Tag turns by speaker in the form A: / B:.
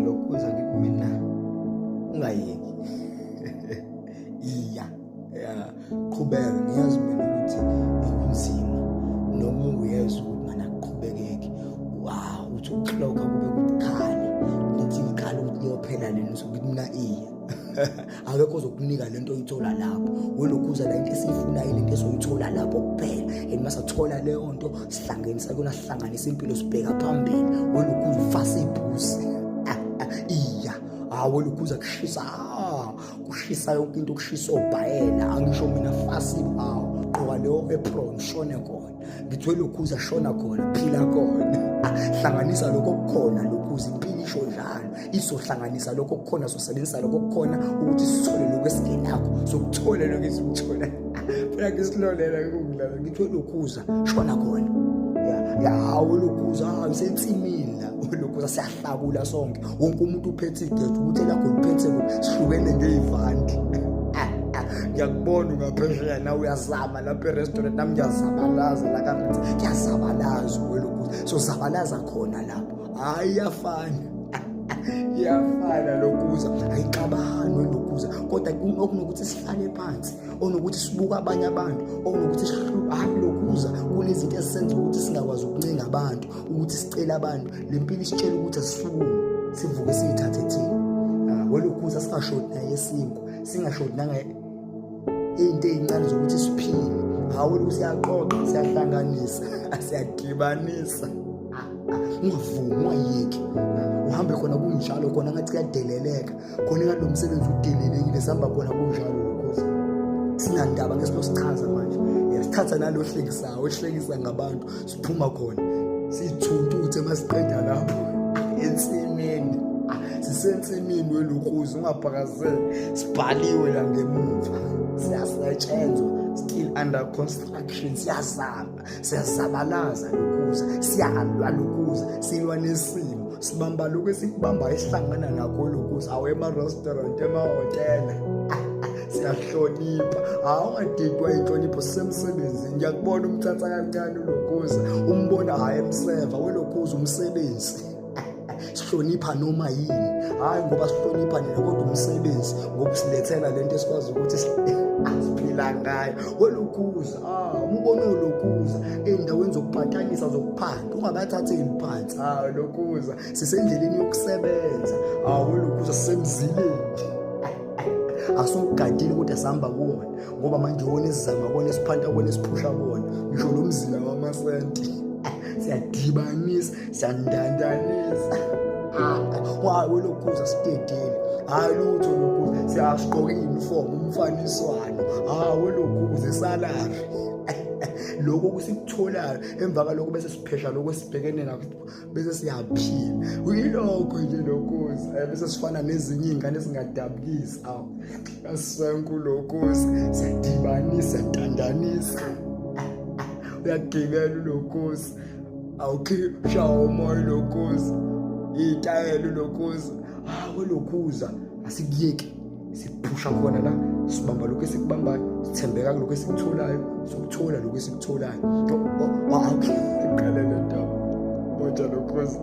A: Lokhuza ngithi mina ungayeki. Iya, ya qhubeka, ngiyazi mina ukuthi kunzima noma uyezwa ukuthi mana kuqhubekeke. Wow, uthi ukuhloka kube kukhale lithi liqala ukuthi liyophela leni usuke mina iya. Akekho ozokunika lento oyithola lapho welokhuza la, into esiyifunayo lento esoyithola lapho kuphela. And masathola leyo nto sihlanganisa kuyona, sihlanganisa impilo, sibheka phambili. Welokhuza ufasa ibhusi, iya, hawu, welokhuza kushisa, kushisa yonke into, kushisa obhayela. Angisho mina fasi, hawu, gqoka leyo apron, shone khona. Ngithi welokhuza shona khona, phila khona, hlanganisa lokho okukhona. Lokhuza impilo isho njalo, izohlanganisa lokho okukhona, sosebenzisa lokho okukhona ukuthi sithole lokho esingenakho, sokuthole lokho esikuthola phela. Ngisilolela ukudlala, ngithi welokhuza shona khona. Ya, hawu, lokhuza usensimini la, lokhuza siyahlakula sonke, wonke umuntu uphethe igeja, ukuthi elakho liphethe kuphi, sihlukene ngey'vandi. Ngiyakubona ungaphesheya nawe uyazama lapha e-restaurant, nami ngiyazabalaza la kaRitz, kuyazabalaza welokhuza, sozabalaza khona lapho. Hhayi, iyafana, iyafana lokuza, ayixabani welokuza, kodwa okunokuthi sihlale phansi, onokuthi sibuke abanye abantu, okunokuthi hhayi, lokuza kunezinto ezisenza ukuthi singakwazi ukuncenga abantu, ukuthi sicele abantu. Le mpilo isitshela ukuthi asisukume, sivuke, siyithathe thina welokhuza, singashodi naye esinkwa, singashodi nange into ey'ncane zokuthi siphile. Hawu, lokhu siyaqoqa, siyahlanganisa, siyadibanisa. Ungavumi, ungayeki, uhambe khona kunjalo, khona ngathi kuyadeleleka khona, engathi lo msebenzi udelelekile. Sihamba khona kunjalo, lokhuza sinandaba ngesilo sichaza manje, sithatha nalo hlekisayo, ohlekisa ngabantu, siphuma khona siyithuntuthe masiqeda lapho ensimini. Sisensimini welukhuza, ungaphakazeli, sibhaliwe la ngemuva, siyasetshenzwa, still under construction. Siyazama, siyazabalaza lokhuza, siyalwa lokhuza, silwa nesimo, sibamba lokhu esikubambayo esihlangana nakho lokhuza. Awu, ema-restaurant, emahhotela, siyahlonipha. Awungadidwa inhlonipho, sisemsebenzini. Ngiyakubona umthatha kancane ulokhuza, umbona hhayi emseva welokhuza umsebenzi. Sihlonipha noma yini, hhayi ngoba sihlonipha nina, kodwa umsebenzi, ngoba usilethela lento esikwazi ukuthi siphila ngayo welokhuza. Uma ubona ulokhuza ey'ndaweni zokubhatalisa, zokuphanda, ungabathatheli phansi. Lokhuza sisendleleni yokusebenza. Welokhuza sisemzileni, asiwugadile kodwa sihamba kuwona, ngoba manje iwona esizama kuwona, esiphanta kuwona, esiphusha kuwona, ngisho lo mzila wamasenti. Siyadibanisa, siyandandanisa. Wawe lokhuza sidedile, hhayi lutho, lokhuza siyasiqoka i-uniform, umfaniswano. Hawe lokhuza isalari, lokho kusikutholayo emva kalokho, bese siphesha lokho esibhekene nakho, bese siyaphila. Uyilokho nje lokhuza, bese sifana nezinye iy'ngane ezingadabukisi. Awu, asenku lokhuza, siyadibanisa, siyadandanisa, uyagibela ulokhuza, awukhipha umoya lokhuza, iy'tayela ulokhuza. Hawu lokhuza, asikuyeki, siphusha khona la, sibamba lokhu esikubambayo, sithembeka kulokhu esikutholayo, sokuthola lokhu esikutholayo. Awuqale le ndaba bonja lokhuza.